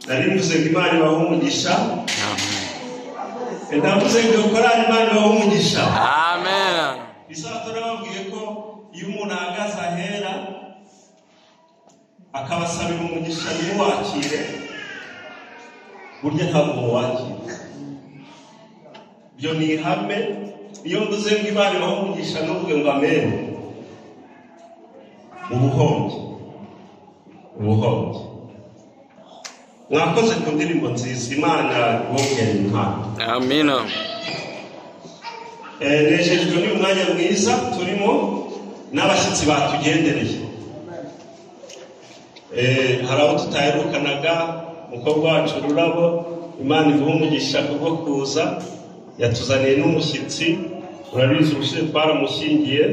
Nari mvuze ngo Imana ibahe umugisha. Ndavuze ngo korali Imana ibahe umugisha. Amen. Isabato nababwiye ko iyo umuntu ahagaze ahera akabasabira umugisha ntiwakire, burya ntabwo muwakira. Ibyo ni ihame. Iyo mvuze ngo Imana ibahe umugisha ntuvuge ngo amen, ubuhombye ubuhombye. Mwakoze ku ndirimbo nziza, Imana ibongere impano. Amina. Nejejwe n'uyu mwanya mwiza turimo n'abashyitsi batugendereye. Hari abo tutaherukanaga, umukobwa wacu Rurabo, Imana iguhe umugisha kubwo kuza, yatuzaniye n'umushyitsi. Urabizi ubushize twaramushyingiye,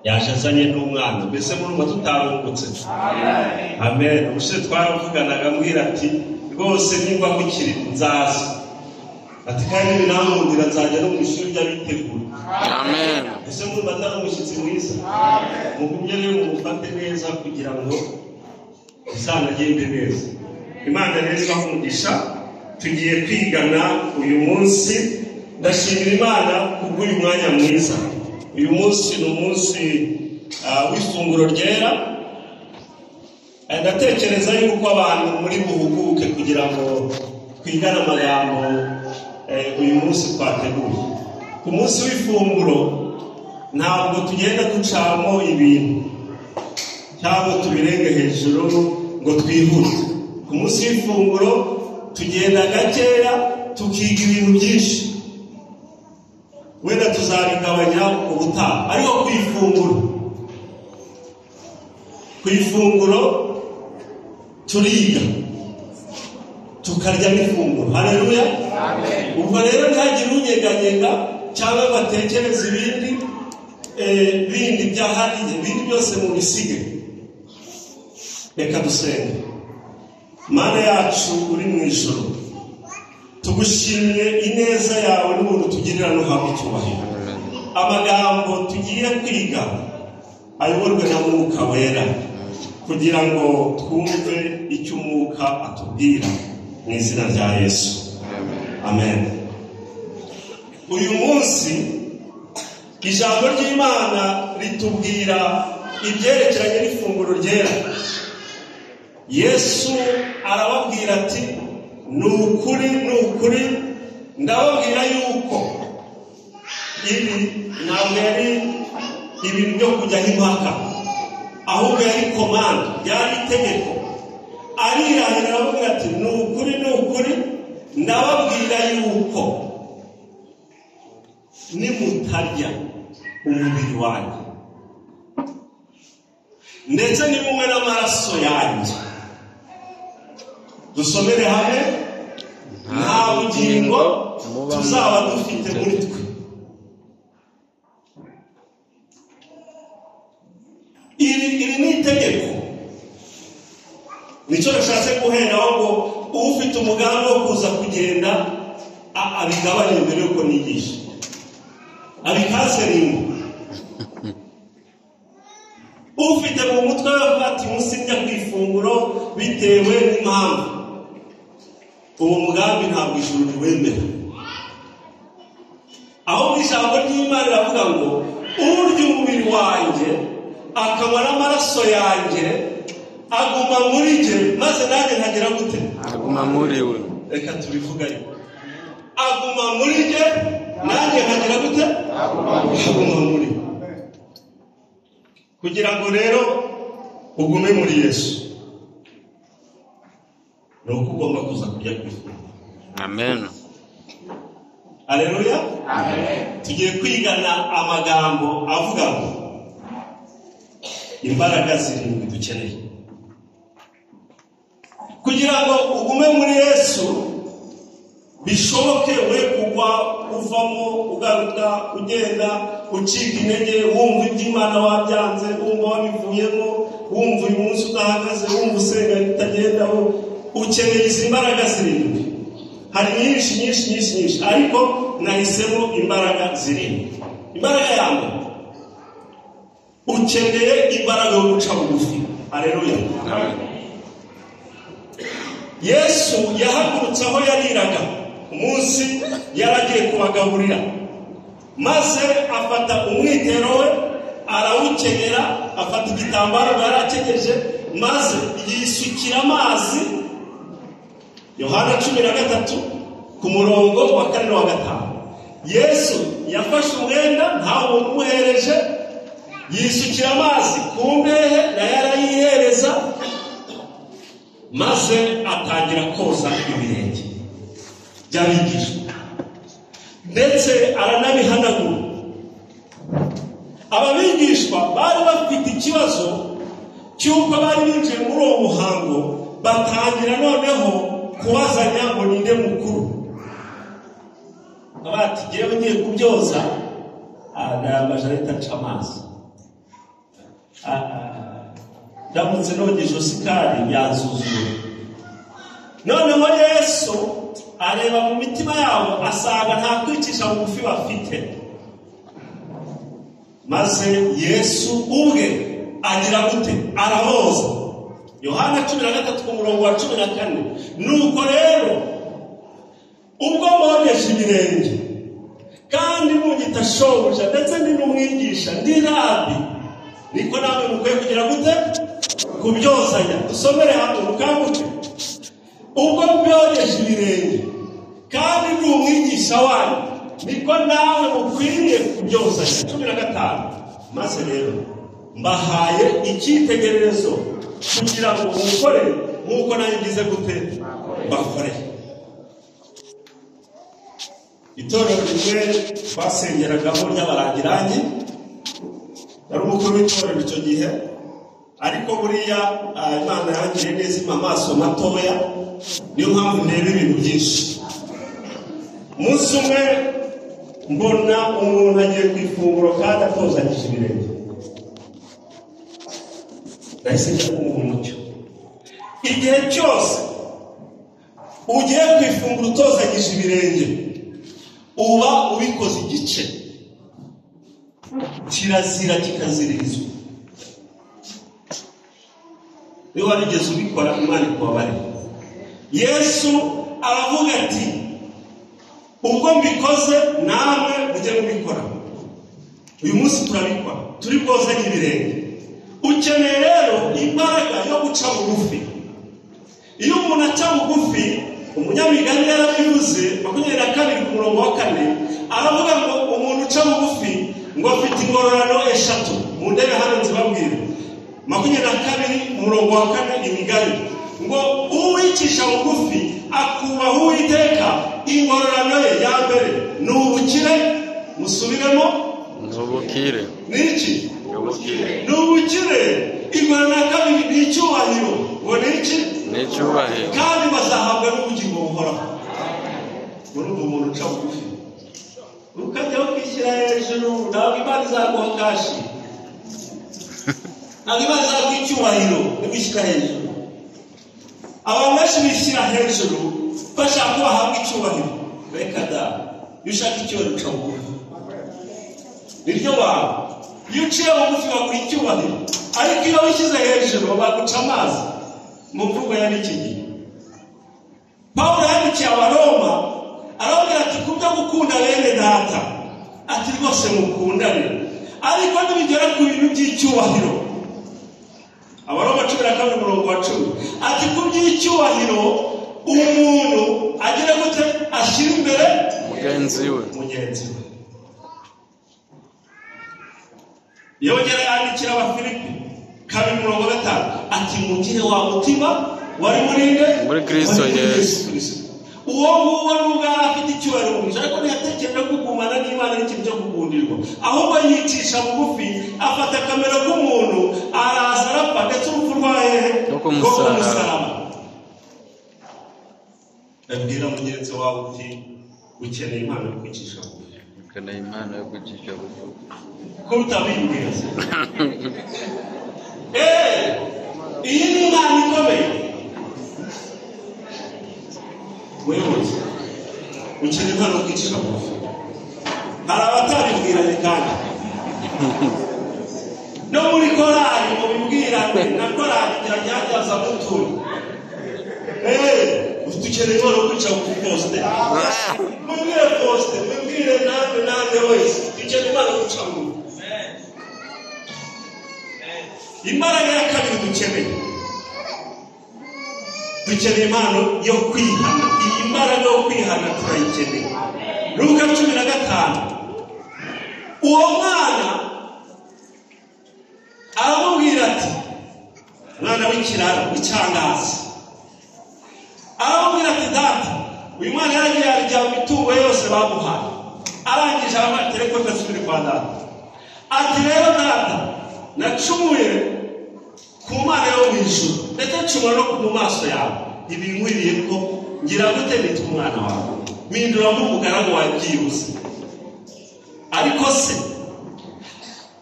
yaje azanye n'umwana, mbese murumva tutarungutse. Amen. Ubushize twaravuganaga ambwira ati rwose nimba mukiri nzaza, ati kandi ninankundira nzajya no mu ishuri ry'abitegura. Amen. Ese murumva atari umushyitsi mwiza? Mugumye rero mumufate neza kugira ngo bizanagende neza. Imana rero ibahe umugisha. Tugiye kwigana uyu munsi. Ndashimira Imana kubw'uyu mwanya mwiza. Uyu munsi ni umunsi w'ifunguro ryera. Ndatekereza yuko abantu muri buhuguke kugira ngo twigane amagambo uyu munsi twateguye. Ku munsi w'ifunguro ntabwo tugenda ducamo ibintu cyangwa tubirenge hejuru ngo twihute. Ku munsi w'ifunguro tugenda gakeya tukiga ibintu byinshi, wenda tuzabigabanya ubutaha. Ariko ku ifunguro turiga tukarya n'ifunguro. Haleluya. Ubwo rero ntihagire unyeganyega cyangwa ngo atekereze ibindi bindi byahariye, ibindi byose mubisige. Reka dusenge. Mana yacu uri mu ijuru, tugushimiye ineza yawe n'ubuntu tugirira n'uhabwa icyubahiro. Amagambo tugiye kwiga ayoborwe na Mwuka Wera kugira ngo twumve icyo Umwuka atubwira, mu izina rya Yesu. Amen. Uyu munsi ijambo ry'Imana ritubwira ibyerekeranye n'ifunguro ryera. Yesu arababwira ati ni ukuri ni ukuri ndababwira yuko ibi ntabwo yari ibintu byo kujyaho impaka, ahubwo yari komande, yari itegeko. Arirahira arababwira ati ni ukuri ni ukuri ndababwira yuko nimutarya umubiri wanjye ndetse nimunywe n'amaraso yanjye, dusomere hamwe, nta bugingo tuzaba dufite muri twe. Iri ni itegeko. Nicyo nashatse guheraho ngo ufite umugambi wo kuza kugenda abigabanye mbere yuko nigisha, abikanseringi. Ufite mu mutwe we ati munsi njya ku ifunguro bitewe n'impamvu, uwo mugambi ntabwo ijuru riwemera. Ahubwo ijambo ry'Imana riravuga ngo urya umubiri wanjye akanywa n'amaraso yanjye aguma muri jye, maze nanjye nkagira gute? Aguma muri we. Reka tubivugayo. Aguma muri jye nanjye nkagira gute? Aguma muri. Kugira ngo rero ugume muri Yesu ni uko ugomba kuza kujya ku ifunguro. Amen. Haleluya. Amen. Tugiye kwigana amagambo avuga ngo imbaraga zirindwi dukeneye kugira ngo ugume muri Yesu, bishoboke we kugwa uvamo ugaruka ugenda ucika intege, wumva iby'Imana wabyanze, wumva wabivuyemo, wumva uyu munsi udahagaze, wumva usenga bitagendaho. Ukeneye izi mbaraga zirindwi. Hari nyinshi nyinshi nyinshi nyinshi, ariko nahisemo imbaraga zirindwi. Imbaraga ya mbere, ukeneye imbaraga yo guca bugufi. Haleluya. Yesu yahagurutse aho yariraga ku munsi yaragiye kubagaburira, maze afata umwitero we arawukenyera, afata igitambaro yarakenyeje, maze yisukira amazi. Yohana 13 ku murongo wa 4 wa 5. Yesu yafashe umwenda nta muntu umuhereje, yisukira amazi ku mbehe nayo arayihereza, maze atangira koza ibirenge by'abigishwa, ndetse aranabihanagura. Aba bigishwa bari bafite ikibazo cy'uko bari binjiye muri uwo muhango, batangira noneho kubazanya ngo ninde mukuru. Bati jyewe ngiye kubyoza, amajareta aca amazi, ndamutse nogeje Osikari yanzuzura. Noneho Yesu areba mu mitima yabo asanga nta kwicisha bugufi bafite, maze Yesu ubwe agira gute? Araboza. Yohana 13 ku murongo wa 14. Nuko rero ubwo mbogeje ibirenge kandi munyita shobuja ndetse ndi n'umwigisha ndi rabi, niko namwe mukwiye kugira gute? Kubyozanya. Dusomere hamwe mukanguke. Ubwo mbyogeje ibirenge kandi ndi umwigisha wanyu, niko nawe mukwiriye kubyozanya. 15. Maze rero mbahaye icyitegererezo kugira ngo mukore nk'uko nanjye ngize gute bakore. Itorero rimwe twasengeragamo ry'abarangirangi, yari umukuru w'itorero icyo gihe, ariko buriya Imana yangiriye neza impa amaso matoya, niyo mpamvu ndeba ibintu byinshi. Umunsi umwe mbona umuntu agiye ku ifunguro kandi atozanyije ibirenge, nahise njya kumuha umucyo. Igihe cyose ugiye ku ifunguro utozanyije ibirenge, uba ubikoze igice, kirazira kikaziririzwa. Niba warigeze ubikora, Imana ikubabarira. Yesu aravuga ati ubwo mbikoze namwe mujye mubikora. Uyu munsi turabikora, turi bwozanye ibirenge. Ukeneye rero imbaraga yo guca bugufi. Iyo umuntu aca bugufi, umunyamigani yarabivuze 22 ku murongo wa 4, aravuga ngo umuntu uca bugufi ngo afite ingororano eshatu. Mu ndebe hano nzibabwire. 22 umurongo wa 4 imigani ngo uwicisha bugufi akubaha Uwiteka, ingororano ye ya mbere ni ubukire. Musubiremo, ni ubukire. Ni iki? Ni ubukire. Ingororano ya kabiri ni icyubahiro. Ngo ni iki? Ni icyubahiro. Kandi bazahabwa n'ubugingo buhoraho. Urumva umuntu uca bugufi ukajya ukishyira hejuru, ntabwo Imana izaguha kashi, ntabwo Imana izaguha icyubahiro nibishyira hejuru. Abantu benshi bishyira hejuru bashaka ko bahabwa icyubahiro. Reka da, iyo ushaka icyubahiro uca bugufi, niryo banga. Iyo uciye bugufi baguha icyubahiro, ariko iyo wishyize hejuru baguca amazi. Mu mvugo ya n'iki gihe, Pawulo yandikiye Abaroma arababwira ati kubyo gukunda bene data, ati rwose mukundane, ariko nibigera ku bintu by'icyubahiro. Abaroma 12 umurongo wa 10, ati ku by'icyubahiro umuntu agira gute? Ashyira imbere mugenzi we. Mugenzi we. Yongera yandikira Abafilipi 2:5, ati mugire wa mutima wari muri nde? Muri Kristo Yesu. Uwo nguwo nubwo yari afite icyubahiro mu ijuru, ariko ntiyatekereje kugumana n'Imana n'ikintu cyo kugundirwa, ahubwo yicisha bugufi, afata akamero k'umuntu, araza arapfa, ndetse urupfu rwa hehe? Rwo ku musaraba. Abwira mugenzi wawe uti ukeneye impano yo kwicisha bugufi. Ukeneye impano yo kwicisha bugufi. Ko utabimbwira se? Iyi ni impano ikomeye. Muyobozi, ukeneye impano yo kwicisha bugufi. Hari abatabibwiranye kandi no muri korali mubibwirane, na korali igira ryanjaza muturi. Dukeneye impano yo kwica bugufi Faustin. Mubwire Faustin, mubwire nande nande wese, dukeneye impano yo guca bugufi. Imbaraga ya kabiri dukeneye, dukeneye impano yo kwihana. Iyi mbaraga yo kwihana turayikeneye. Luka 15, uwo mwana aramubwira ati, mwana w'ikirara w'icyangazi, aramubwira ati data, uyu mwana yaragiye arya imitungo ye yose bamuhaye, arangije aramuha ati reka asubire kwa data. Ati rero data, nacumuye ku Mana yo mu ijuru, ndetse ncumura no mu maso yawe, ntibinkwiriye ko ngira gute nitwa umwana wawe, mpindura nk'umugaragu wawe byibuze. Ariko se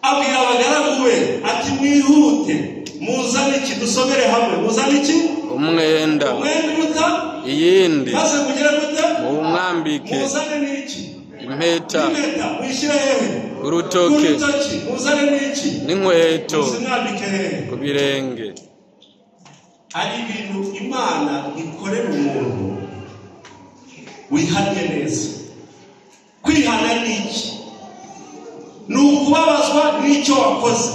abwira abagaragu be ati mwihute muzane iki, dusomere hamwe, muzane iki? Umwenda. Umwenda uruta iyindi, maze mugire gute? Muwumwambike. Muzane n'iki? Impeta. Impeta muyishyire hehe? Urutoke. Urutoki. Muzane n'iki? N'inkweto. Muzimwambike hehe? Ku birenge. Hari ibintu Imana ikorera umuntu wihannye neza. Kwihana ni iki? Ni ukubabazwa n'icyo wakoze,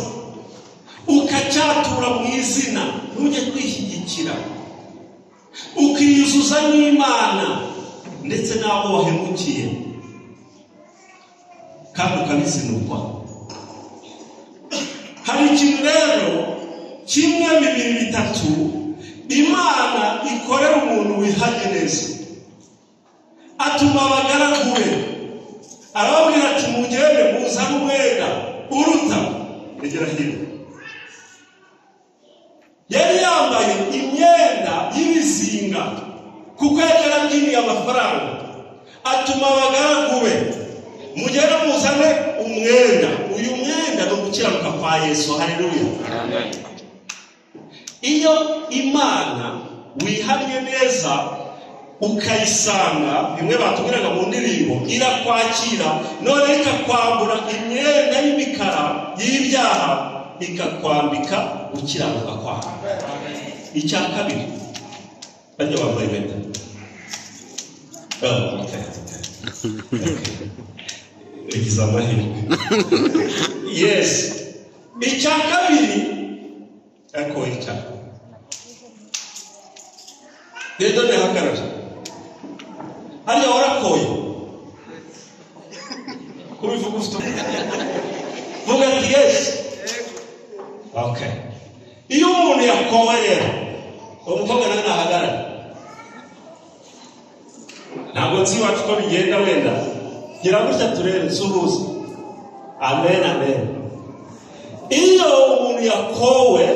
ukacyatura mu izina, ntujye kwishyigikira, ukiyuzuza n'Imana ndetse n'abo wahemukiye, kandi ukabizinukwa. Hari ikintu rero kimwe, bibiri, bitatu Imana ikorera umuntu wihannye neza. Atuma abagaragu be, arababwira ati mugende muzane umwenda uruta. Egera hino. Yari yambaye imyenda y'ibizinga kuko yari yarabyiniye amafaranga. Atuma abagaragu be, mugende muzane umwenda. Uyu mwenda ni ugukiranuka kwa Yesu. Haleluya. Amen. Iyo Imana wihannye neza ukayisanga, bimwe batubwiraga mu ndirimbo, irakwakira, none ikakwambura imyenda y'imikara y'ibyaha, ikakwambika gukiranuka kwawe. Icya kabiri, bajya bambaye impeta. Oh, okay. Ugize amahirwe. Yes. Icya kabiri, ariko icya rero ntihagarare hariya warakoye kubivuga ufite vuga ati yes. Okay. Iyo umuntu yakowe rero, uwo mukobwa nawe nahagarare. Ntabwo nzi iwacu ko bigenda, wenda gira gutya turebe nsuhuze. Amen, amen. Iyo umuntu yakowe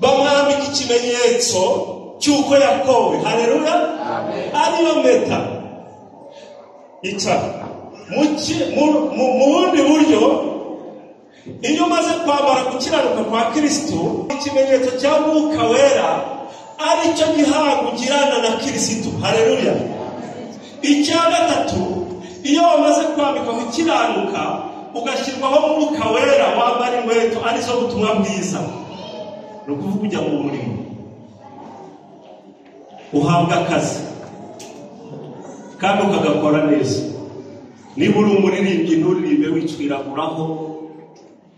bamwambika ikimenyetso cy'uko yakowe. Haleluya. Ariyo mpeta. Icara mu bundi buryo, iyo umaze kwambara gukiranuka kwa Kristo, ikimenyetso cya Mwuka Wera aricyo gihango ugirana na Kristo. Haleluya. Icya gatatu, iyo wamaze kwambikwa gukiranuka ugashyirwaho Mwuka Wera, wambara inkweto arizo butumwa bwiza, ni ukuvuga ujya mu murimo, uhabwa akazi kandi ukagakora neza. Niba uri umuririmbyi nturirimbe wicwiraguraho,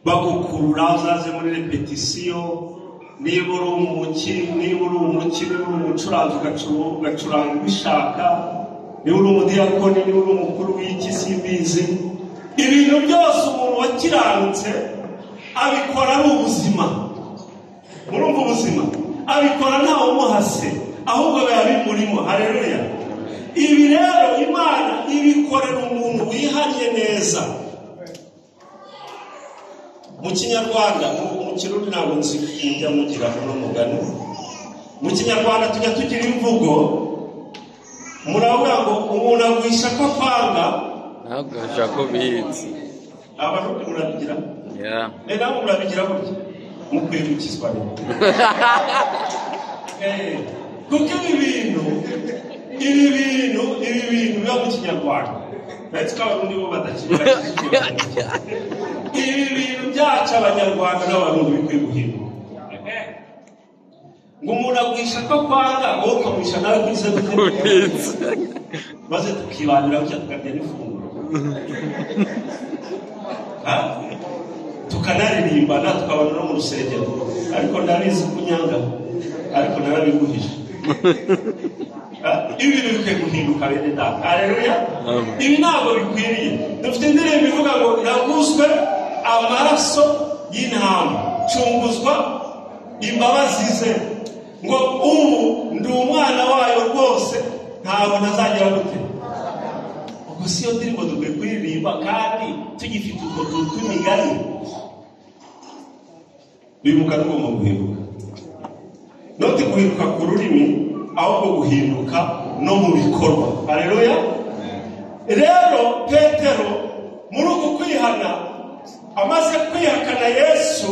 bagukurura uzaze muri repetisiyo. Niba uri umuki, niba uri umuki, niba uri umucuranzi ugacuranga ubishaka, niba uri umudiyakoni, niba uri umukuru w'iki simbizi, ibintu byose umuntu wakiranutse abikora ari ubuzima. Murumva ubuzima abikora ntawe umuhase, ahubwo biba bimurimo. Haleluya. Ibi rero Imana ibikorera umuntu wihannye neza. Mu Kinyarwanda, mu Kirundi ntabwo nzi mujya mugira uno mugani. Mu Kinyarwanda tujya tugira imvugo, muravuga ngo umuntu agwisha ko kwanga, ntabwo ko bizi. Abarundi murabigira? Yeah. Namwe murabigira burya? Mukwiye gukizwa rero. Kuko ibi bintu biba mu Kinyarwanda, ndetse ko Abarundi bo badakira. Ibi bintu byacu Abanyarwanda n'Abarundi bikwiye guhinduka. Ngo umuntu aguhisha ko kwanga, wowe ukamuhisha nawe kwize Kubitse. Maze tukibanira gutya, tukarya n'ifunguro, Ha? Tukanaririmbana, tukabana no mu rusengero, ariko ndabizi kunyanga, ariko narabiguhisha. Ibi bintu bikwiye guhinduka, bene data. Haleluya. Amen. Ibi ntabwo bikwiriye. Dufite indirimbo ivuga ngo yaguzwe amaraso y'intama, cunguzwa imbabazi ze, ngo ubu ndi umwana wayo rwose, ntabwo ntazagera gute. Ubwo si yo ndirimbo dukwiye kuririmba kandi tugifite utwo tuntu tw'imigani? Bibuka, tugomba guhinduka, not guhinduka ku rurimi, ahubwo guhinduka no mu bikorwa. Haleluya. Rero Petero muri uku kwihana, amaze kwihakana Yesu,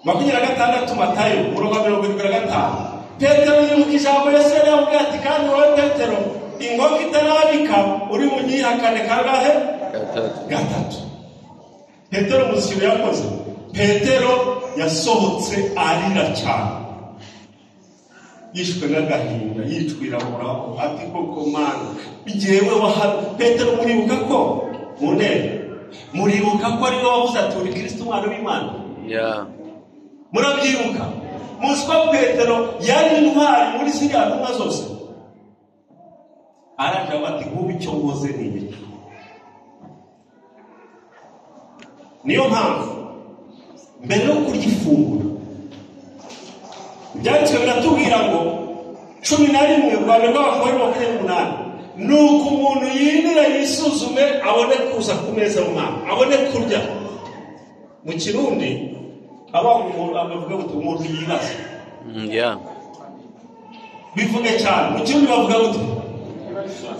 26 Matayo, umurongo wa 75, Petero yibuka ijambo Yesu yari yamubwiye ati: "Kandi wowe Petero, inkoko itarabika uri bunyihakane kangahe?" Gatatu. Gatatu. Petero muzi ikintu yakoze? Petero yasohotse arira cyane, yishwe n'agahinda, yicwira muraho, ati: "Koko Mana, njyewe waha." Petero, muribuka ko mu ntebe, muribuka ko ariwe wavuze ati: "Uri Kirisito, umwana w'Imana"? Yeah. Murabyibuka? Muzi ko Petero yari intwari muri ziriya ntumwa zose. Araje avuga ati: "Nk'ubu icyo nkoze ni ibiki?" Niyo mpamvu mbere yo kurya ifunguro, Ibyanditswe biratubwira ngo 11, Rwanda rw'Abakuru 28, ni uko umuntu yinira yisuzume, abone kuza ku meza y'umwami, abone kurya. Mu Kirundi aba umuntu bavuga ngo umuntu yibaza. Yeah. Bivuge cyane, mu Kirundi bavuga gute?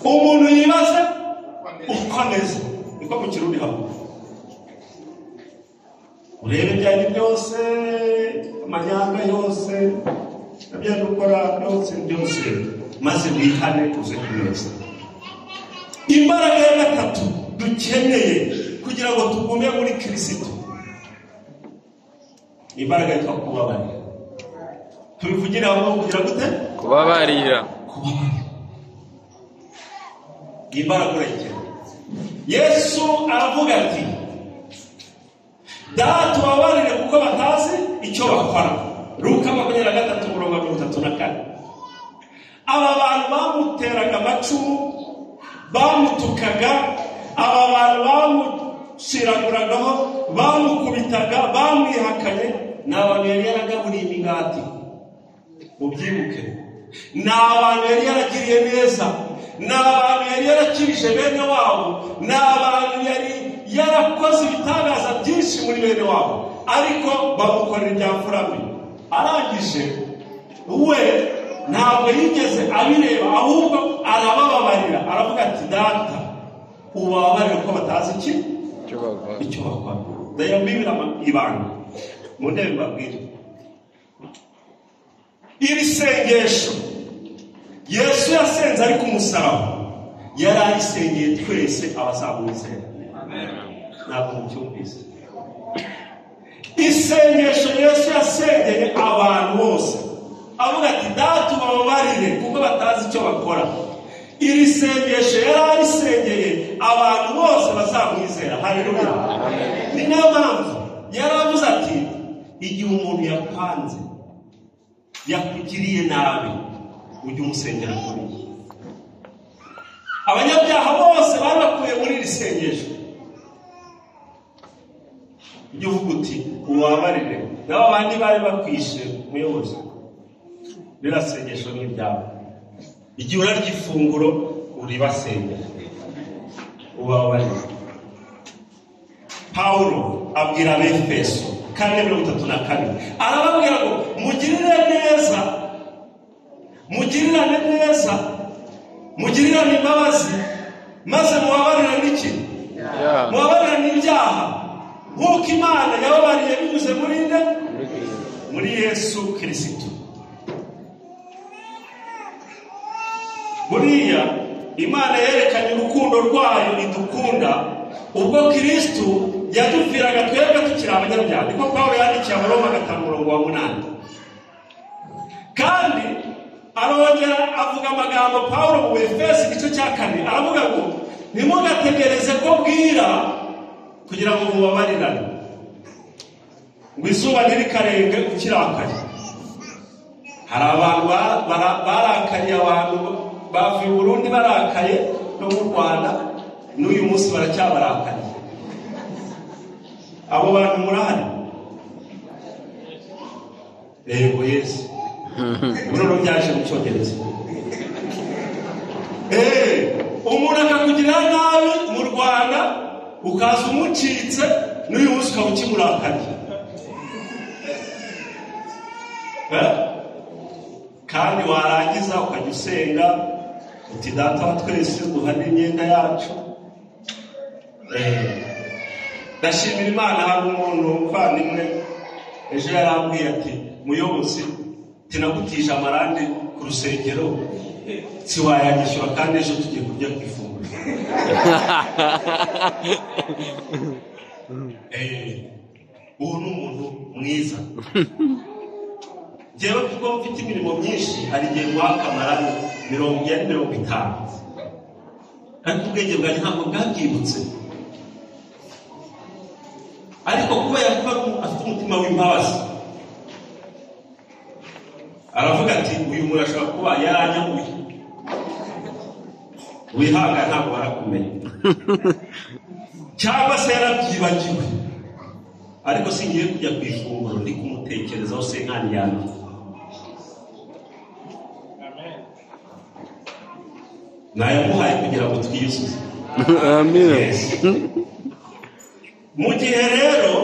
Umuntu yibaze uko ameze, niko mu Kirundi havuga. Urebe ibyanyu byose, amanyanga yose, ibyo dukora byose byose, maze wihane uze ku meza. Imbaraga ya gatatu dukeneye kugira ngo tugume muri Kirisito ni imbaraga yitwa kubabarira. Tubivugire hamwe: kugira gute? Kubabarira. Kubabarira. Iyi mbaraga urayikeneye. Yesu aravuga ati: "Data, ubabarire kuko batazi icyo bakora." Luka 23, umurongo wa 34. Aba bantu bamuteraga amacumu, bamutukaga, aba bantu bamushiraguragaho, bamukubitaga, bamwihakanye, ni abantu yari yaragaburiye imigati. Mubyibuke, ni abantu yari yaragiriye neza, ni abantu yari yarakirije bene wabo, ni abantu yari yarakoze ibitangaza byinshi muri bene wabo, ariko bamukorera ibya mfura mbi. Arangije we ntabwo yigeze abireba, ahubwo arabababarira, aravuga ati: "Data, ubababarire ko batazi iki?" Icyo bakora. Icyo bakora. Ndayabibira ibanga mu ntebe, mbabwire. Iri sengesho Yesu yasenze ari ku musaraba, yari arisengeye twese abazamwizera. Ntabwo mubyumvise? Isengesho Yesu yasengeye abantu bose avuga ati: "Data, ubababarire kuko batazi icyo bakora", iri sengesho yari arisengeye abantu bose bazamwizera. Haleluya. Ni nayo mpamvu yaravuze ati: "Igihe umuntu yakwanze, yakugiriye nabi, ujye umusengera." Kuri iyi, abanyabyaha bose bari bakuye muri iri sengesho. Ujye uvuga uti: "Ubabarire nabo bandi bari bakwishe." Muyobozi, ririya sengesho ni iryawe. Igihe urarya ifunguro, uribasengera, ubabarire. Pawulo abwira Abefeso 4:32, arababwira ngo mugirire neza, mugirirane neza, mugirirane imbabazi, maze mubabarirane iki? Yeah. Mubabarirane ibyaha nk'uko Imana yababariye binyuze muri nde? Muri Kristo. Muri Yesu Kirisito. Buriya Imana yerekanye urukundo rwayo idukunda ubwo Kirisitu yadupfiraga twebwe tukiri abanyabyaha. Niko Pawulo yandikiye Abaroma 5, umurongo wa 8. Kandi arongera avuga amagambo Pawulo mu Efeso igice cya 4, aravuga ngo ntimugategereze ko bwira kugira ngo mubabarirane, ngo izuba ntirikarenga ukirakaye. Hari abantu barakariye, abantu bavuye i Burundi barakaye no mu Rwanda n'uyu munsi baracyabarakariye. Abo bantu murahari? Yego Yesu. Ubu byaje mu Cyongereza. Umuntu akakugirira nabi mu Rwanda ukaza umucitse n'uyu munsi ukaba ukimurakariye. Kandi warangiza ukajya usenga uti data wa twese duhane imyenda yacu. Ndashimira Imana, hari umuntu umuvandimwe ejo yarambwiye ati muyobozi tinagutije amarande ku rusengero siwayanyishyura kandi ejo tugiye kurya ku ifunguro. Uwo ni umuntu mwiza. Njyewe kuko mfite imirimo myinshi hari igihe guhaka amarande 40, 50, ariko ubwenge bwanjye ntabwo bwabyibutse. Ariko kubera ko afite umutima w'imbabazi aravuga ati uyu muntu ashobora kuba yaranyamuye, wihanga ntabwo barakumenya, cyangwa se yarabyibagiwe, ariko singiye kujya ku ifunguro ndi kumutekerezaho senkani yanjye. Nayamuhaye kugira ngo twiyuzuze. Amen. Mu gihe rero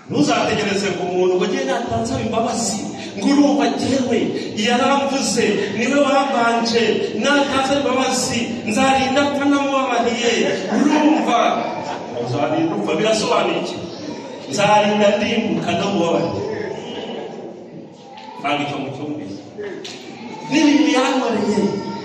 ntuzategereze ngo umuntu ngo njye natanze imbabazi, ngo urumva njyewe yaramvuze niwe wambanje, natanze imbabazi nzarinda apfa namubabariye, urumva uzarinda upfa. Birasobanuye iki? Nzarinda ndimbuka namubabariye. Ntabwo icyo mucyumvise. N'ibintu yankoreye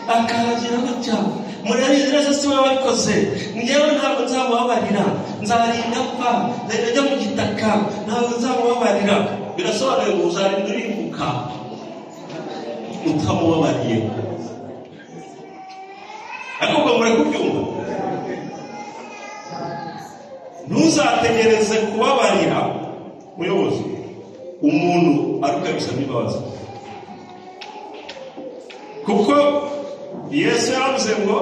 akagira gutya, murabizi neza si we wabikoze, njyewe ntabwo nzamubabarira, nzarinda apfa, nzajya njya mu gitaka, ntabwo nzamubabarira. Birasobanuye ngo uzarinda urimbuka utamubabariye. Ariko ubwo muri kubyumva, ntuzategereze kubabarira muyobozi umuntu ariko abisabye imbabazi, kuko Yesu yaravuze ngo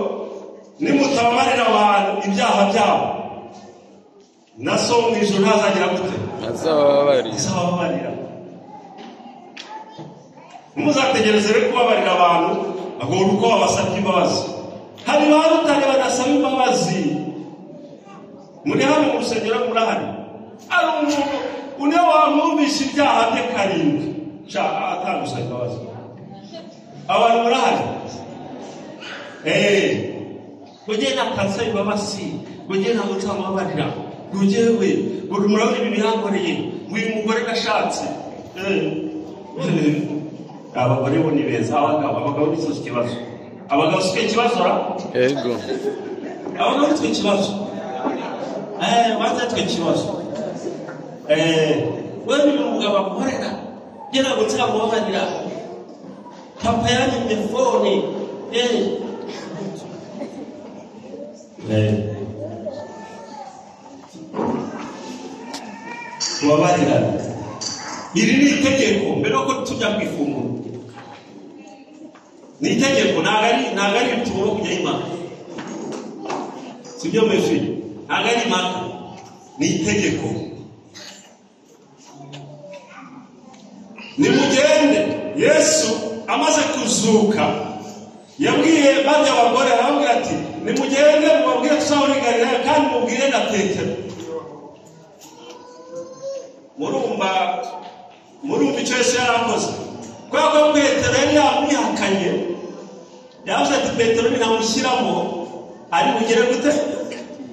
nimutababarira abantu ibyaha byabo na so mu ijuru ntazagira gute? Azababarira. Ntimuzategereze rero kubabarira abantu ahubwo uko babasabye imbabazi. Hari ba rutare badasaba imbabazi. Muri hano mu rusengero murahari, ari umuntu une wamwumvisha ibyaha bye 7 atagusaba imbabazi. Abantu murahari? Ujye natanze imbabazi, ujye ntabwo nzamubabarira, ujyewe murabona ibi birankoreye, uyu mugore nashatse. Abagore bo ni beza, abagabo ni cyo kibazo. Abagabo si ikibazo ra? Yego. Abagabo ni twe ikibazo. Banza twe ikibazo. Wewe ni umugabo akorera, njye ntabwo nzamubabarira. Papa yanyimye fone. Tubabarirane. Iri ni itegeko mbere yuko tujya ku ifunguro. Ni itegeko, ntabwo ari tugomba kujya impaka. Sibyo mefi? Ntabwo ari impaka, ni itegeko. Nimugende. Yesu amaze kuzuka yabwiye barya abagore, arababwira ati nimugende mubabwire tuzahora i Galilaya kandi mubwire na Petero. Murumva icyo Yesu yarakoze? Kubera ko Petero yari yamwihakanye, yavuze ati Petero ninamushyiramo ari bugere gute?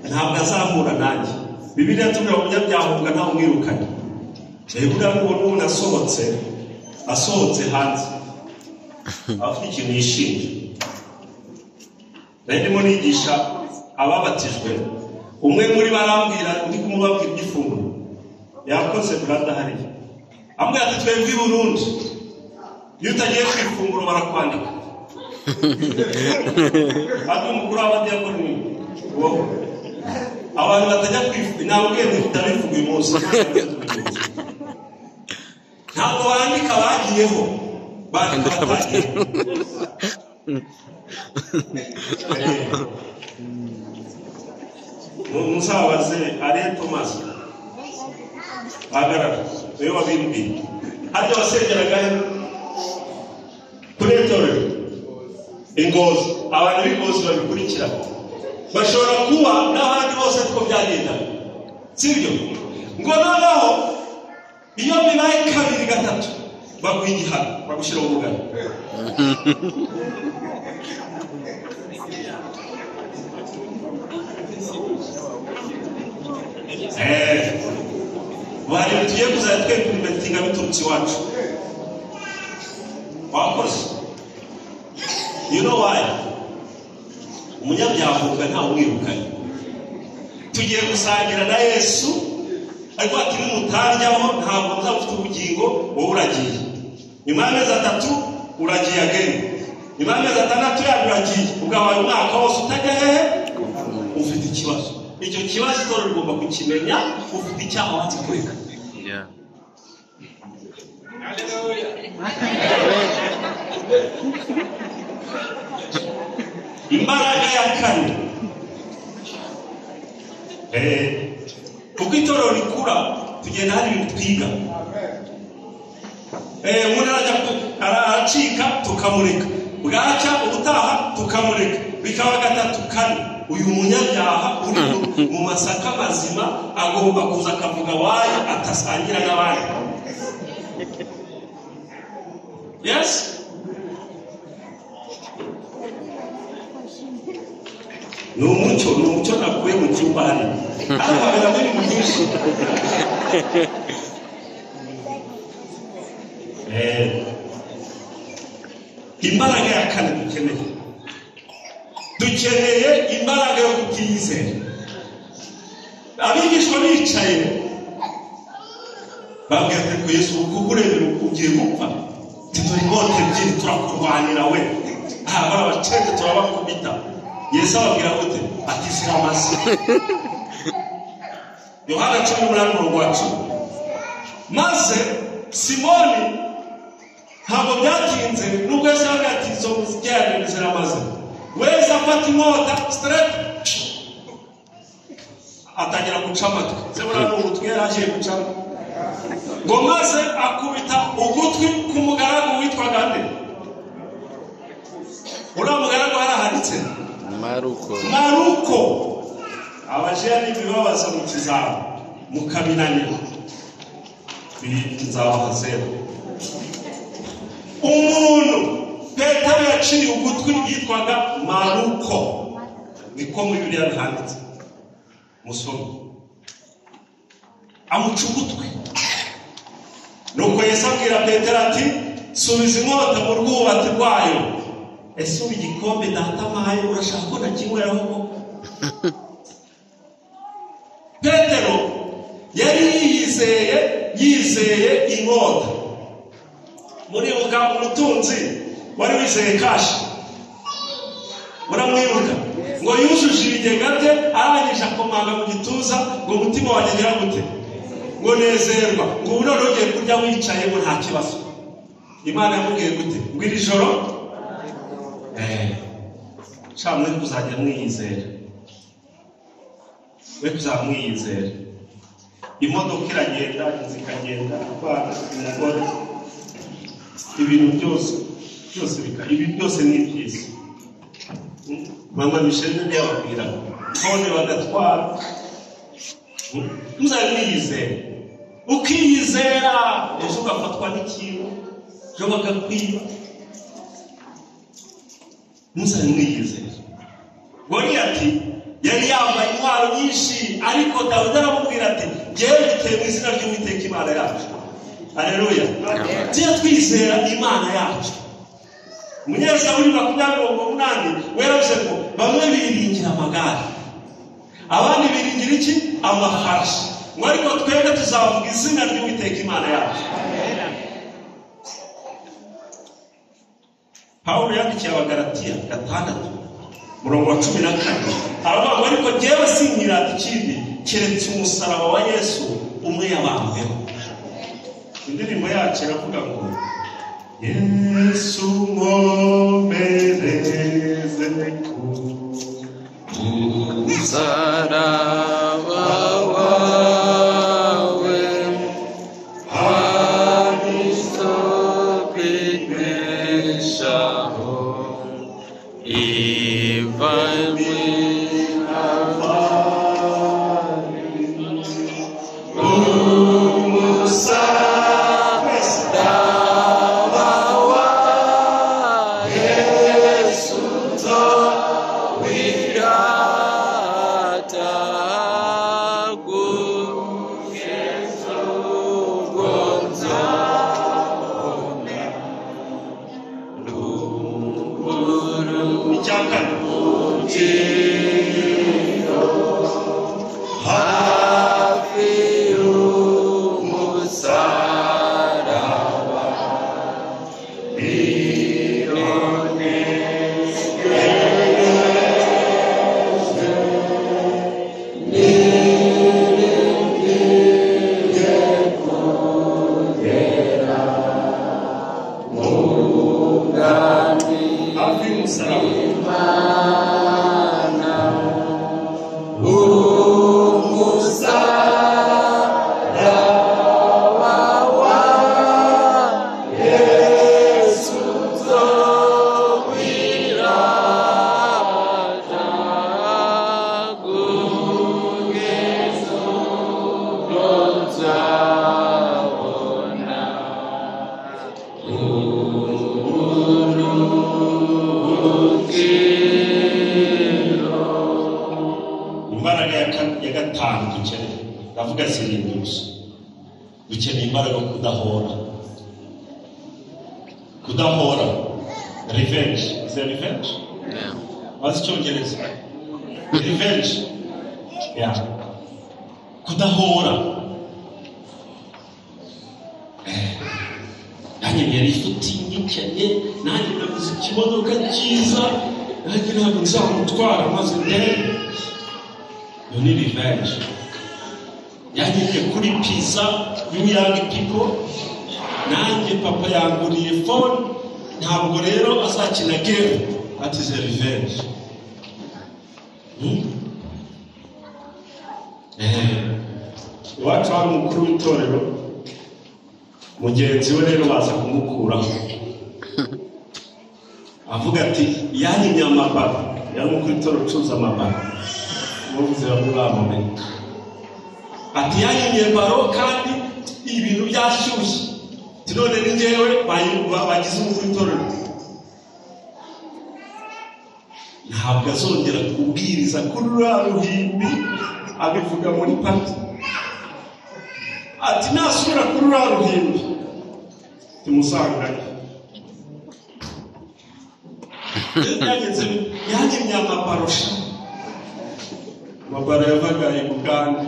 Ntabwo azahura nanjye. Bibiliya itubwira ngo umunyabyaha ntawe umwirukanye. Buriya nubona umuntu asohotse hanze afite ikintu yishinja. Nari ndimo nigisha ababatijwe, umwe muri barambwira ndi kumubabwira iby'ifunguro yakoze brother hariya. Amubwira ati twebwe i Burundi iyo utagiye ku ifunguro barakwandika. Ati umukuru w'abadiyakoni wowe abantu batajya ku nabwiye ndabivuga uyu munsi ntabwo bandika bagiyeho bandika batagiyeho. Musabaze ari Thomas agarara niwe wabimbwiye harya wasengeraga he kuri etorero Ingozi. Abantu b'Ingozi babikurikira bashobora kuba n'abandi bose ariko byagenda sibyo ngo noneho iyo bibaye kabiri gatatu baguha igihano bagushyira mu bugari. Bari tugiye kuzajya twempulimentinga biturutse iwacu. Wakoze you know why? Umunyabyaha ntawe umwirukanye. Tugiye gusangira na Yesu ariko ati nimutaryaho ntabwo muzaba mufite ubugingo, wowe uragiye. Nyuma y'amezi 3 uragiye again. Nyuma y'amezi 6 yandi uragiye. Ugabaye umwaka wose utajya hehe? Ufite ikibazo. Icyo kibazo itorero rigomba kukimenya, ufite icyaha wanze kureka. Imbaraga ya kane. Kuko itorero rikura tugenda hari ibintu twiga. Umuntu aracika tukamureka, bwacya ubutaha tukamureka, bikaba gatatu kane. Uyu munyabyaha uri mu masaka mazima agomba kuza akavuga wayo atasangira n'abandi. Yes? Ni umucyo nakuye mu cyumba hano. Hano habera ibintu byinshi. Imbaraga ya kane dukeneye. Dukeneye imbaraga yo kutiyizera. Abigishwa bicaye babwira ko Yesu kukurebera ugiye gupfa. Turi inkota ebyiri turakurwanira we. Aha barabacenge turabakubita. Yesu ababwira gute? Ati ziramaze. Yohana 18:10. Maze Simoni ntabwo byatinze nubwo Yesu yababwira ati izo muzijyane ziramaze. Wese afata inkota straight atangira guca amatwi. Se buriya ni ugutwi yari agiye gucamo. Ngo maze akubita ugutwi k'umugaragu witwaga nde? Uriya mugaragu harahanditse Maruko. Abajeya n'ibibabaza mu kizami mukabinanira nzabaha zero. Umuntu Petero yaciye ugutwi yitwaga Maruko, niko muri Bibiliya handitse. Musome. Amuca ugutwi. Nuko Yesu abwira Petero ati subiza inkota mu rwubati rwayo. Ese ubu igikombe data ampaye urashaka ko nakinyweraho koko? Petero yari yizeye inkota. Muribuka umutunzi wari wizeye kashi, muramwibuka? Ngo yujuje ibigega bye arangije akomanga mu gituza ngo umutima wanjye ngira gute? Ngo nezerwa, ngo ubu none ugiye kurya wicaye ngo nta kibazo. Imana yamubwiye gute? Ngo iri joro sha mwe kuzajya mwiyizera, mwe kuzajya mwiyizera. Imodoka iragenda, inzu ikagenda, abana, umugore, ibintu byose byose ibi byose ni byiza. Mama Michelle niwe yababwira none bagatwara. Muzajya mwiyizera. Ukiyizera ejo ugafatwa n'ikintu, ejo bakakwiba. Muzajya mwiyizera. Goliyati yari yambaye intwaro nyinshi, ariko Dawidi aramubwira ati jyewe biteye mu izina ry'Uwiteka Imana yacu. Haleluya. Tujye twizera Imana yacu. Umunyezaburi 20:8 weravuze ngo bamwe biringira amagare, abandi biringira iki? Amafarashi, Ngo ariko twebwe tuzavuga izina ry'Uwiteka Imana yacu. Pawulo yandikiye Abagalatiya 6:14 aravuga ngo ariko jyewe sinkirata ikindi keretse umusaraba wa Yesu umwe yabambweho. Indirimbo yacu iravuga ngo Yesu nkomereze ku musaraba wawe, Kristo kwibeshaho, ivanwe umusaraba wa Yesu nzowirata kugeza ubwo nzabona Icya kane, uburuhukiro hafi y'umusaraba, nironeshereze niringiye kugera mu bwami hafi y'umusaraba. Imana. Umusaraba wa Yesu nzowirata kugeza ubwo nzabona uburuhukiro. Imbaraga ya gatanu dukeneye, ndavuga zirindwi gusa. Dukeneye imbaraga yo kudahora, kudahora, revenge. Is it revenge? Yeah. Wazi icyongereza? Revenge, yeah. Kudahora. Nanjye yari ifuti ngikennye, nanjye naguze ikimodoka cyiza, nanjye ntabwo nzamutwara maze ndebe. Iyo ni revenge. Yanyimye kuri pizza y'uyange people, nanjye papa yanguriye phone, ntabwo rero azakina game. That is a revenge. Iwacu hari umukuru w'itorero, mugenzi we rero baza kumukuraho, avuga ati yanyimye amabaro. Yari umukuru w'itorero ucuruza amabaro, muvuze bamwe bamumenye. Ati yanyimye baro kandi ibintu byashyushye, ati none ni njyewe bagize umukuru w'itorero, ntabwo azongera kubwiriza kuri ruriya ruhimbi. Abivuga muri party, ati nasubira kuri ruriya ruhimbi timusanganye. Byageze yanyimye amabarosha, amabaro yavaga i Bugande.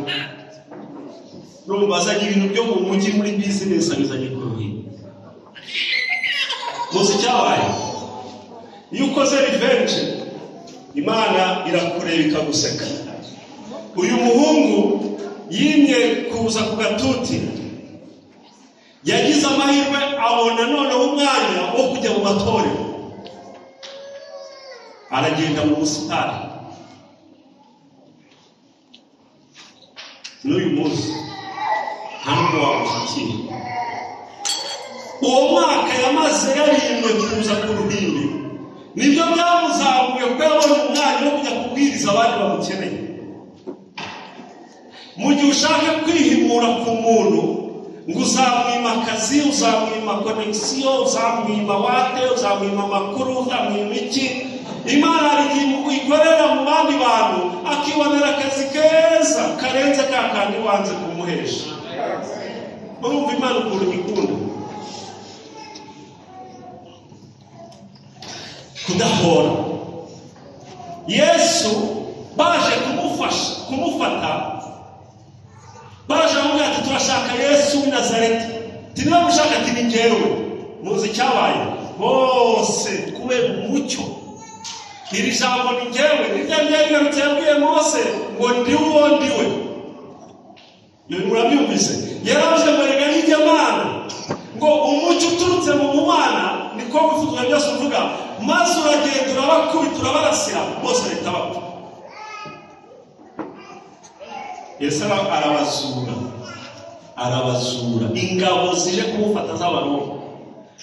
Urumva azanye ibintu byo mu mujyi muri bizinesi, abizanye ku ruhimbi. Muzi icyabaye? Iyo ukoze revenge, Imana irakureba ikaguseka. Uyu muhungu yimye kuza ku gatuti, yagize amahirwe abona noneho umwanya wo kujya mu matorero, aragenda mu busitani. N'uyu munsi nta nubwo wamushyikira. Uwo mwaka yamaze yarindwe kuza ku ruhimbi, nibyo byamuzamuye, kuko yabonye umwanya wo kujya kubwiriza abandi bamukeneye. Mu gihe ushaka kwihimura ku muntu ngo uzamwima akazi, uzamwima connexion, uzamwima wate, uzamwima amakuru, uzamwima iki, Imana hari igihe ikorera mu bandi bantu akibonera akazi keza karenze ka kandi wanze kumuhesha. Urumva Imana ukuntu ikunda kudahora. Yesu baje kumufasha, kumufata, baje Turashaka Yesu w'i Nazareti. Niba mushaka ati ni njyewe. Muzi icyabaye bose kubera umucyo. Iri jambo ni njyewe niryo ryari yabwiye Mose ngo ndi uwo ndiwe. Murabyumvise? Yaravuze ngo rega nijye Mana, ngo umucyo uturutse mu Mana niko wifuzwa byose uvuga, maze uragenda urabakubita urabarasira bose bahita bapfa. Yesu arabazura ingabo zije kumufata z'Abaroma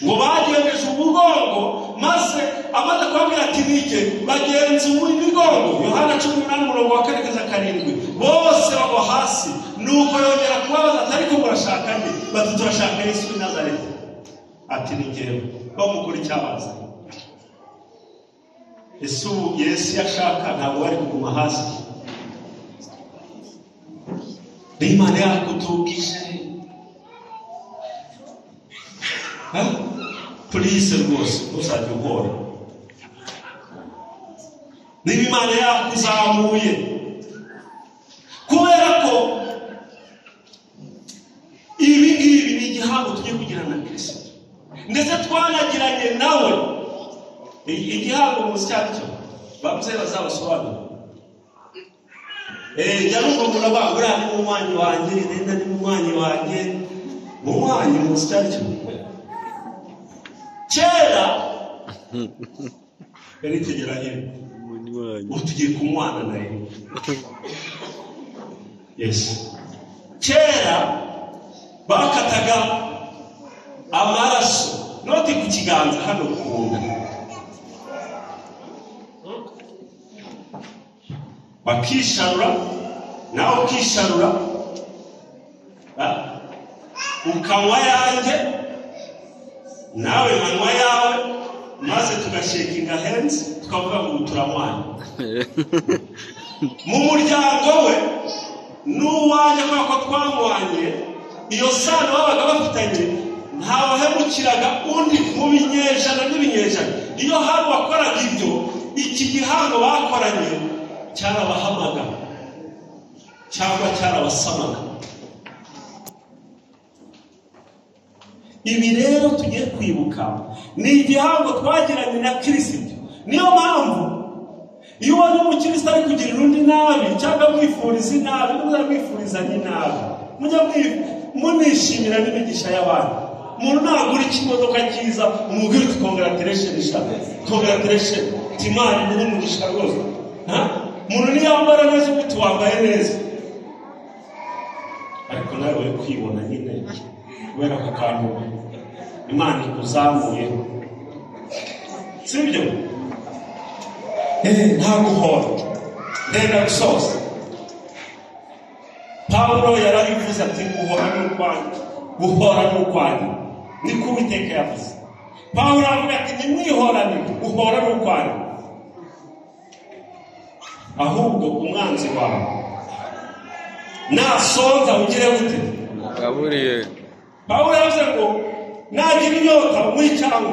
ngo bagendeje umugongo, maze amaze kubabwira ati nige bagenza imigongo. Yohana 18:4-7 bose bagwa hasi. Nuko yongera kubabaza ati ariko murashaka nde? Bati turashaka Yesu w'i Nazareti. Ati ni njyewe. Bamukora icyabazanye. Ese ubu Yesu yashaka ntabwo bari kuguma hasi? Imana yakutubwije purize rwose ntuzajya uhora. Niba Imana yakuzamuye, kubera ko ibi ngibi ni igihango tugiye kugirana na Kristo, ndetse twanagiranye nawe igihango muzi icyo ari cyo, bamuze bazabasobanura. Jya numva muraba uriya ni munywanyi wanjye, nenda ni munywanyi wanjye, munywanyi muzi icyo ari cyo. Kera yari tugeranye ubu tugiye kumwana nawe. Yes. Kera bakataga amaraso noti ku kiganza hano ku nda, bakisharura, nawe ukisharura, ukanywa yanjye nawe nkanywa yawe, maze tugashekinga hands tukavuga ngo turamwanya. Mu muryango we n'uwanjye kubera ko twamwanye, iyo sano babaga bafitanye ntawahemukiraga undi mu binyejana n'ibinyejana. Iyo hari uwakoraga ibyo, iki gihango bakoranye cyarabahamaga cyangwa cyarabasamaga. Ibi rero tugiye kwibuka ni igihango twagiranye na Kristo. Niyo mpamvu iyo ubonye umukristo ari kugirira undi nabi cyangwa mwifuriza inabi, muzamwifurizanye inabi, mujya munishimira n'imigisha y'abantu. Umuntu nagura ikimodoka cyiza umubwire uti congratulation sha, congratulation, Imana iguhe umugisha rwose. Umuntu niyambara neza uti wambaye neza, ariko nawe uri kwibona nyine kubera ako kantu Imana ikuzamuye, sibyo? Nta guhora. Ndenda gusoza. Pawulo yarabivuze ati guhora ni ukwanjye, guhora ni ukwanjye, niko Uwiteka yavuze. Pawulo aravuga ati nimwihorane, guhora ni ukwanjye. Ahubwo umwanzi wawe nasonza ugire gute? Mugaburiye. Pawulo yavuze ngo nagira inyota umuhe icyangwe,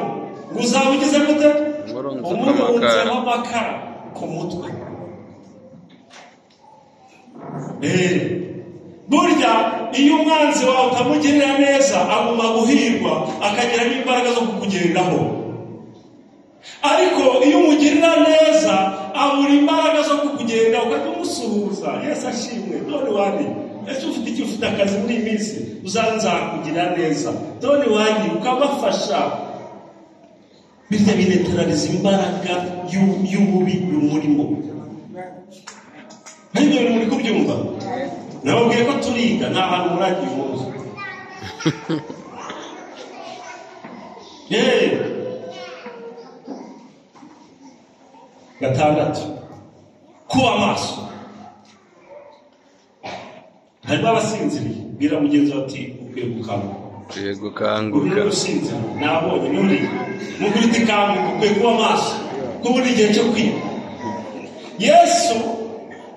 ngo uzaba ugize gute? Umurunzeho amakara ku mutwe. Burya iyo umwanzi wawe utamugirira neza aguma guhirwa akagira n'imbaraga zo kukugendaho, ariko iyo umugirira neza abura imbaraga zo kukugenda, ukajya umusuhuza. Yesu ashimwe, none wani ese ufite icyo, ufite akazi muri iyi minsi, uzanzakugira neza, none wani ukabafasha. Bityo binetraliza imbaraga y'ububi umurimo. Nk'ibyo bintu muri kubyumva? Nababwiye ko turiga, nta hantu muragiye umunsi. Gatandatu, kuba maso. Harimo abasinziriye, bwira mugenzi wawe ati ukwiye gukanguka. Ukwiye gukanguka. Usinziriye, nabonye nuriye. Mugura uti kanguka, ukwiye kuba maso, kuba uri igihe cyo kwiga. Yesu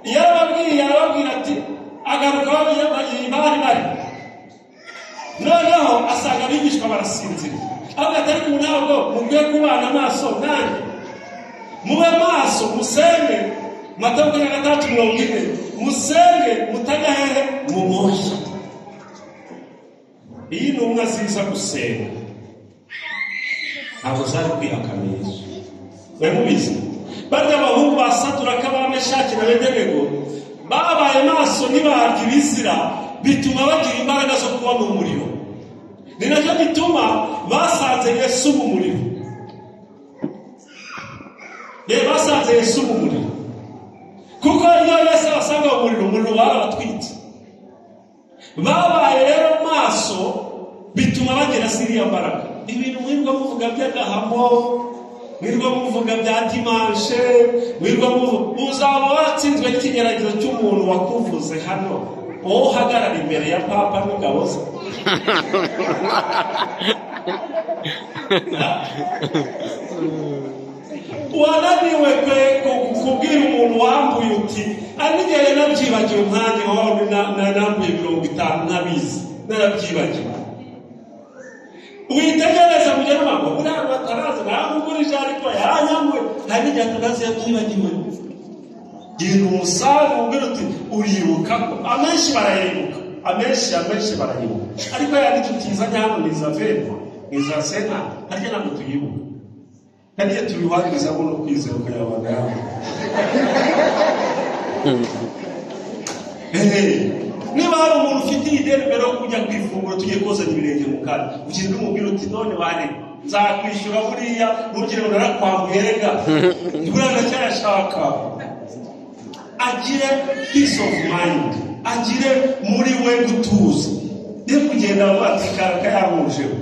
yarababwiye, arababwira ati agaruka bari bari. Noneho asanga abigishwa barasinziriye. Avuga ati ariko ntabwo mukwiye kubana amaso nanjye. Mube maso musenge. Matayo 6:40, musenge mutajya hehe mu moshya. Iyi ntumwa ziza gusenga ntabwo zari kwihakana Yesu. Mubizi barya abahungu ba Saduraka ba Meshaki na Abedenego babaye maso ntibarya ibizira, bituma bagira imbaraga zo kuba mu muriro. Ni nacyo gituma basanze Yesu mu muriro. Basanze Yesu mu muriro, kuko iyo Yesu abasanga mu muriro, umuriro warabatwitse. Babaye rero maso bituma bagira ziriya mbaraga. Ibintu mwirwa muvuga by'agahamo, mwirwa muvuga bya dimanche, mwirwa muvuga, uzaba watsinzwe n'ikigeragezo cy'umuntu wakuvuze hano, wowe uhagarara imbere ya papa n'ingabo ze. Wananiwe kubwira umuntu wambuye uti anigere nabyibagiwe nkanjye wawe nambuye 50 ntabizi narabyibagiwe. Witegereza mugera ngo buriya bataraza namugurije ariko yaranyambuye, hari n'igihe atarazi yabyibagiwe. Gira umusaza umubwira uti uribuka ko amenshi barayibuka, amenshi barayibuka, ariko yandi tutizanye hano ni za vema ni za sena harya ntabwo tuyibuka. Hariya tubihwagiriza ngo no kwizera ukayabana yawe. Niba hari umuntu ufite ideni mbere yo kujya ku ifunguro tugiye kozanya ibirenge mu kanya, ugenda umubwira uti none wane nzakwishyura buriya ntugire ngo narakwambuye rega buriya ndacyayashaka. Agire peace of mind, agire muri we gutuza, ye kugenda avuga ati karaka yamujeho.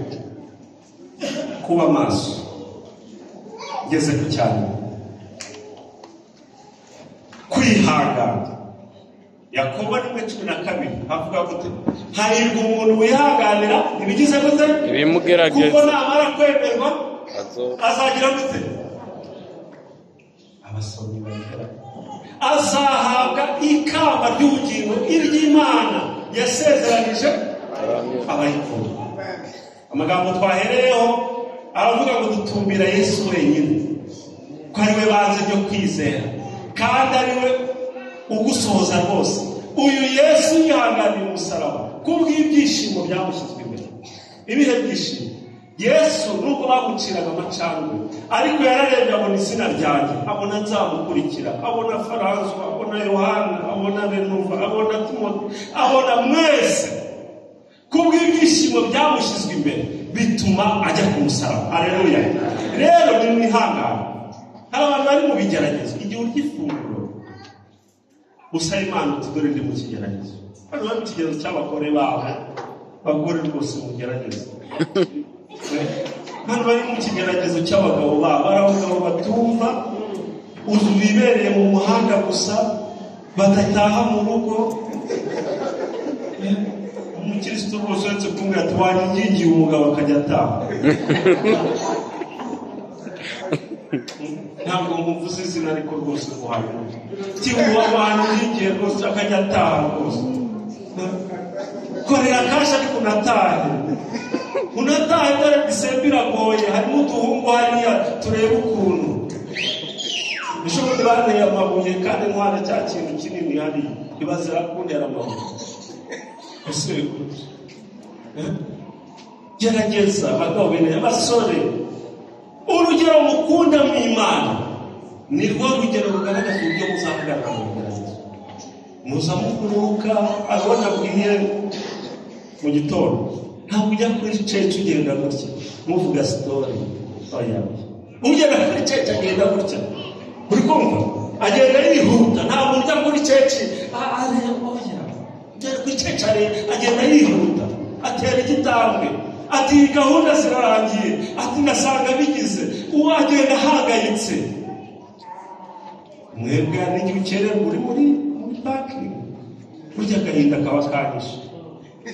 Kuba maso. Ngeze ku cyane kwihangana. Yakobo 1:12 avuga gute? Hahirwa umuntu wihanganira ibigize gute? Ibimugerageza, kuko namara kwemerwa azagira gute? Abasomyi bagera azahabwa ikamba ry'ubugingo iry'Imana yasezeranije abayikunda. Amagambo twahereyeho aravuga ngo dutumbira Yesu wenyine, ko ari we banze ryo kwizera kandi ari we ugusohoza rwose. Uyu Yesu yihanganiye umusaraba kubw'ibyishimo byamushyizwe imbere. Ibihe byishimo Yesu nubwo bamuciraga amacandwe, ariko yararebye abona izina ryanjye, abona nzamukurikira, abona Faranzwa, abona Yohana, abona Renuva, abona Timote, abona mwese. Kubw'ibyishimo byamushyizwe imbere bituma ajya ku musaraba. Haleluya. Rero ni mwihangane. Hari abantu bari mu bigeragezo. Igihe urya ifunguro usaba Imana uti dore ndi mu kigeragezo. Hano bari mu kigeragezo cy'abagore babo, abagore rwose mugerageze. Hano bari mu kigeragezo cy'abagabo babo, ari abagabo batumva, uzu bibereye mu muhanda gusa, badataha mu rugo. Umukristo rwose uretse kumwe ati wanyingingiye umugabo akajya ataha. Ntabwo muvuze izina ariko rwose guhaye kibuwa wanyingingiye rwose akajya ataha rwose. Korera kasha ariko unatahe. Unatahe dore Disemba iragoye, harimo uduhungu hariya turebe ukuntu. Ishobora banteye amabuye kandi ntwara cya kintu kinini hariya ibazira kuntera amabuye. Ese gerageza abagabo bene abasore, urugero mukunda mu Imana ni rwo rugero rugaragaza uburyo muzahagarara mu bigeragezo. Muza mukuruka abona bwiye mu gitondo, ntabwo ujya kuri church ugenda gutya muvuga story. Oya, ugenda kuri church agenda gutya, uri kumva agenda yihuta. Ntabwo ujya kuri church oya, ugenda kuri church agenda yihuta, atera igitambwe, ati gahunda zirarangiye, ati nasanga bigize, uwo agenda ahangayitse. Mwebwe n'igihe ukererwa uri muri parking, burya agahinda kaba kanyishe.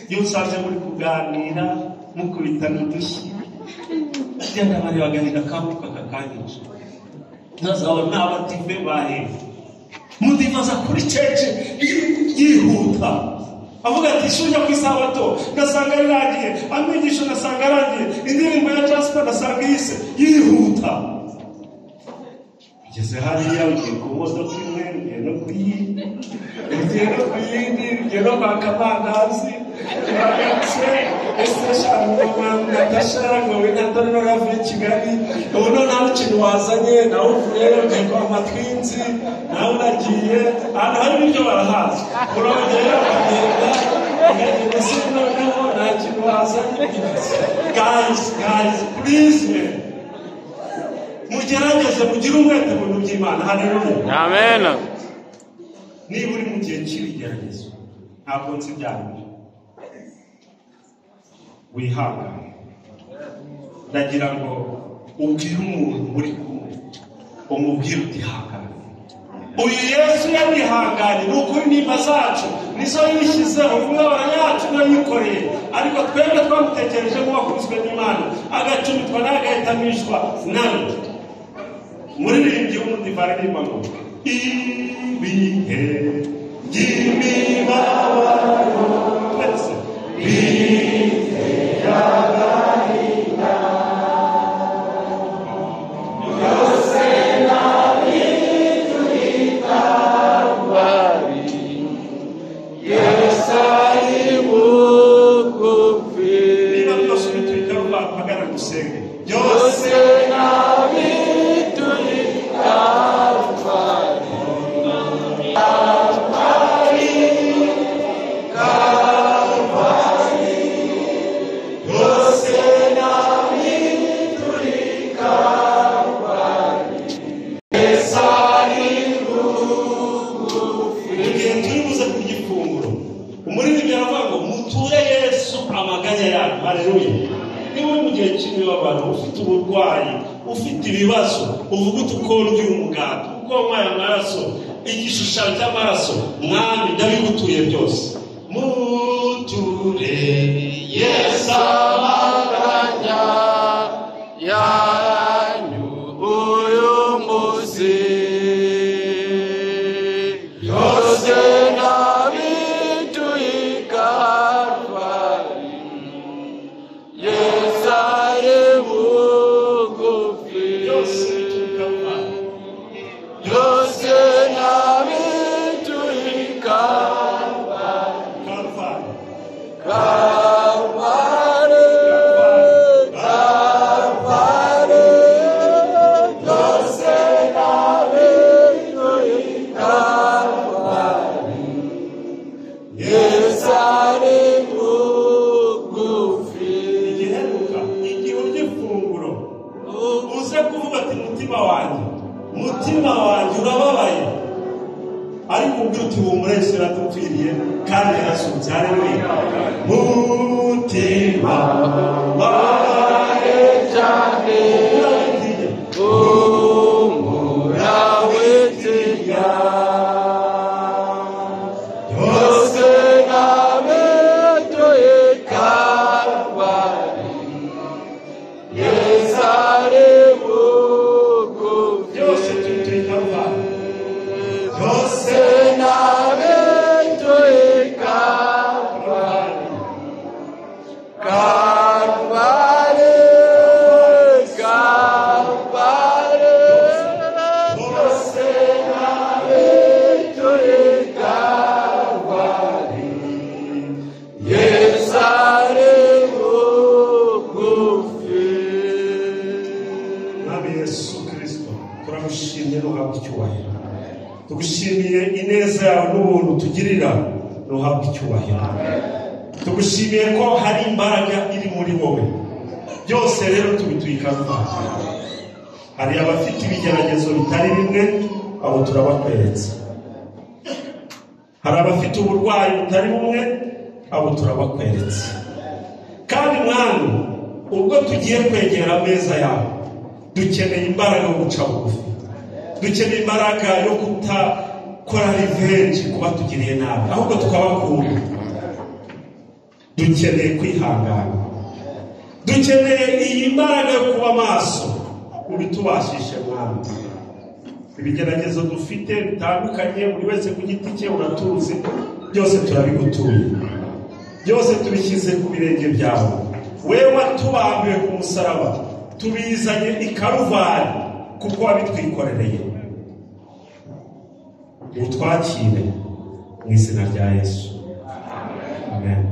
Iyo usanze muri kuganira mukubitana udushyi, burya ndabareba agahinda kabuka kakanyishe. Ntazabona n'abative bahe mudivaza kuri cece yihuta, avuga ati ishuri ryo ku isabato ndasanga rirangiye, amigisho ndasanga arangiye, indirimbo ya Jasper ndasanga yise, yihuta. Ugeze hariya ugiye ku modoka imwe, ugiye no ku yindi, ugiye no ku yindi, ugiye no kwaka amandazi, Turagarutse, ese mama Natasha yaragowe Nathan avuye i Kigali, ubu none nta n'ikintu wazanye, nawe uvuyeyo ugiye kwa Matwinzi, nawe uragiye, ahantu hari ibiryo barahazi, urongera ukagenda, ukagenda se noneho nta kintu wazanye. Guys, guys, please man, mugerageze mugire umwete mu bintu by'Imana. Haleluya. Amen. Niba uri mu gihe cy'ibigeragezo, ntabwo nzi ibyanyu, wihangane. Ndagira ngo ubwire umuntu muri kumwe, umubwire uti hangane. Uyu Yesu yarihanganye, ni ukuri nimba zacu nizo yishyizeho, imibabaro yacu niyo yikoreye, ariko twebwe twamutekereje nk'uwakubiswe n'Imana, agacumitwa n'agahitamishwa nawe. Muririmbyi w'umudive aririmba ngo ibihe by'imibabaro twese biteye agahinda, byose nabitwita Yesu ari bugufi. Niba byose ubitwika ruhagana dusenge byose nabitwita. Igihe turi buze kurya ifunguro, umuririmbyi aravuga ngo muture Yesu amaganya yanyu. Haleluya. Niba uri mu gihe cy'imibabaro, ufite uburwayi, ufite ibibazo, uvuga uti uko ndya umugati, uko nywa amaraso, igishushanyo cy'amaraso, Mwami ndabigutuye byose. Muture Yesu amaganya yanyu uyu munsi, byose nabituye Karuvali, Yesu ari bugufi. Byose bituye Karuvali. Byose nabituye Karuvali. Karuvali. Karuvali, Karuvali, byose nabituye Karuvali, Yesu ari bugufi. Igiheruka, igihe urya ifunguro, uze kuvuga ati mutima wanjye, mutima wanjye urababaye, ariko ubwira uti humura, Yesu yaradupfiriye kandi yarasutse. Haleluya. Mutima Babaye cyane, urabitiye, humura witinya, byose nabituye Karuvali, Yesu ari bugufi. Byose tubituye Karuvali. Byose Byose nabituye Karuvali, Karuvali, Karuvali, byose nabituye Karuvali, Yesu ari bugufi. Mwami Yesu Kristo, turagushimye, ntuhabwe icyubahiro. Tugushimiye ineza yawe n'ubuntu tugirira, ntuhabwe icyubahiro. Tugushimiye ko hari imbaraga iri muri wowe. Byose rero tubituye Karuvali. Hari abafite ibigeragezo bitari bimwe, abo turabakweretse. Hari abafite uburwayi butari bumwe, abo turabakweretse. Kandi Mwami, ubwo tugiye kwegera ameza yawe, dukeneye imbaraga yo guca bugufi, dukeneye imbaraga yo kutakora revenge ku batugiriye nabi, ahubwo tukabakunda. Dukeneye kwihangana, dukeneye iyi mbaraga yo kuba maso. Ubitubashishe Mwami. Ibigeragezo dufite bitandukanye, buri wese ku giti cye uratuzi, byose turabigutuye, byose tubishyize ku birenge byawe. Wewe watubambiwe ku musaraba, tubizanye i Karuvari kuko wabitwikorereye. Utwakire mu izina rya Yesu, amen.